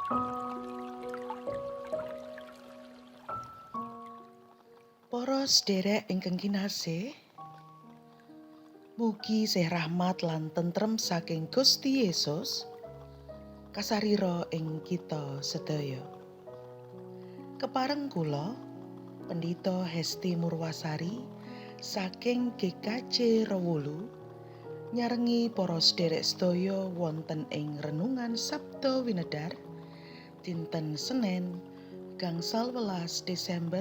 Para sederek ingkang kinasih, mugi sih rahmat lan tentrem saking Gusti Yesus kasarira ing kita sedaya. Kepareng kula, Pendito Hesti Murwasari saking GKJ Rewulu, nyarengi para sederek sedaya wonten ing renungan Sabda Winedar dinten Senen gangsal welas Desember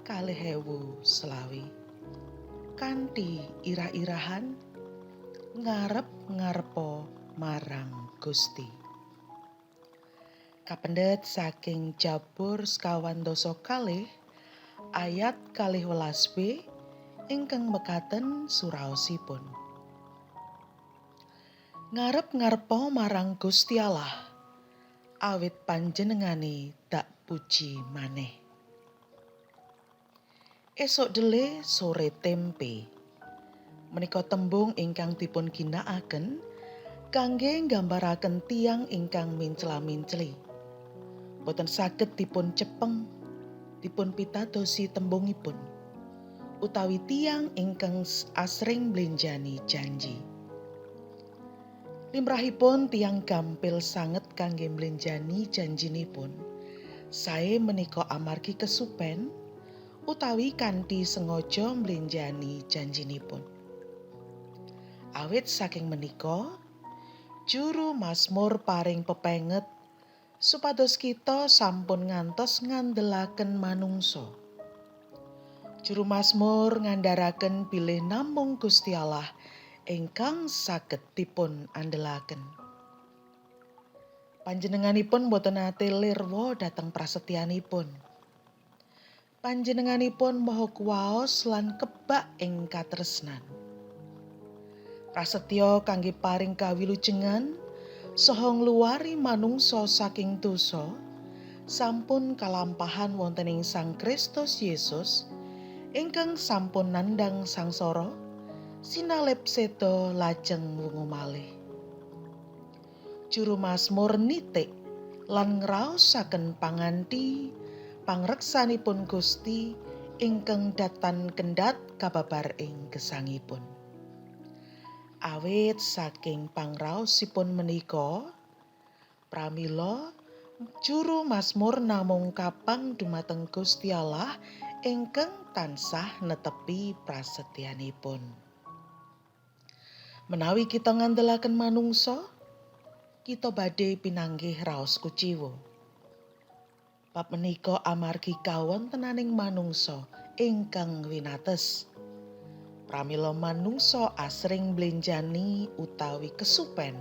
2020. Kanthi irah-irahan ngarep-ngarepa marang Gusti. Kapendet saking Jabur 92 ayat 12b ingkang mekaten suraosipun. Ngarep-ngarepa marang Gusti Allah, awit panjenengane dak puji maneh. Esuk dele sore tempe. Menika tembung ingkang dipun ginakaken kangge nggambaraken tiyang ingkang mincla-mincli. Boten saged dipun cepeng, dipun pitadosi tembungipun, utawi tiyang ingkang asring mblenjani janji. Limrahipun tiyang gampil sanget kangge mblenjani janjinipun. Sae menika amargi kesupen utawi kanthi sengaja mblenjani janjinipun. Awit saking menika, juru Mazmur paring pepenget supados kita sampun ngantos ngandelaken manungsa. Juru Mazmur ngandharaken bilih namung Gusti Allah ingkang saged dipun andelaken. Panjenenganipun boten nate lirwa dhateng prasetyanipun. Panjenenganipun maha kuwaos lan kebak ing katresnan. Prasetya kangge paring kawilujengan saha ngluwari manungsa saking dosa sampun kalampahan wonten ing Sang Kristus Yesus ingkang sampun nandhang sangsara sinaleb seda lajeng wungu malih. Juru Mazmur nitik lan ngraosaken panganti pangreksanipun Gusti ingkang datan kendhat kababar ing gesangipun. Awit saking pangraosipun menika, pramila juru Mazmur namung kapang dumateng Gusti Allah ingkang tansah netepi prasetyanipun. Menawi kita ngandelaken manungsa, kita badhe pinanggih raos kuciwa. Bab menika amargi kawontenaning manungsa ingkang winates. Pramila manungsa asring mblenjani utawi kesupen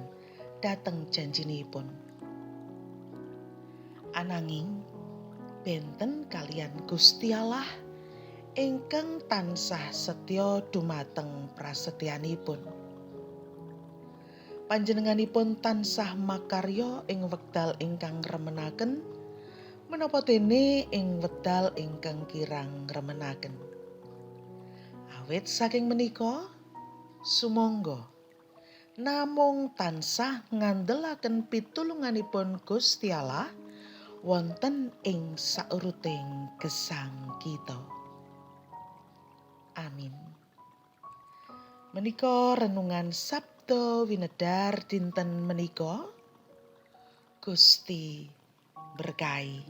dhateng janjinipun. Ananging benten kaliyan Gusti Allah ingkang tansah setya dumateng prasetyanipun. Panjenenganipun tansah makarya ing wekdal ingkang remenaken, menapa dene ing wekdal ingkang kirang remenaken. Awit saking menika, sumangga namung tansah ngandelaken pitulunganipun Gusti Allah wonten ing sauruting gesang kita. Amin. Menika renungan Sabda Winedar dinten menika. Gusti berkahi.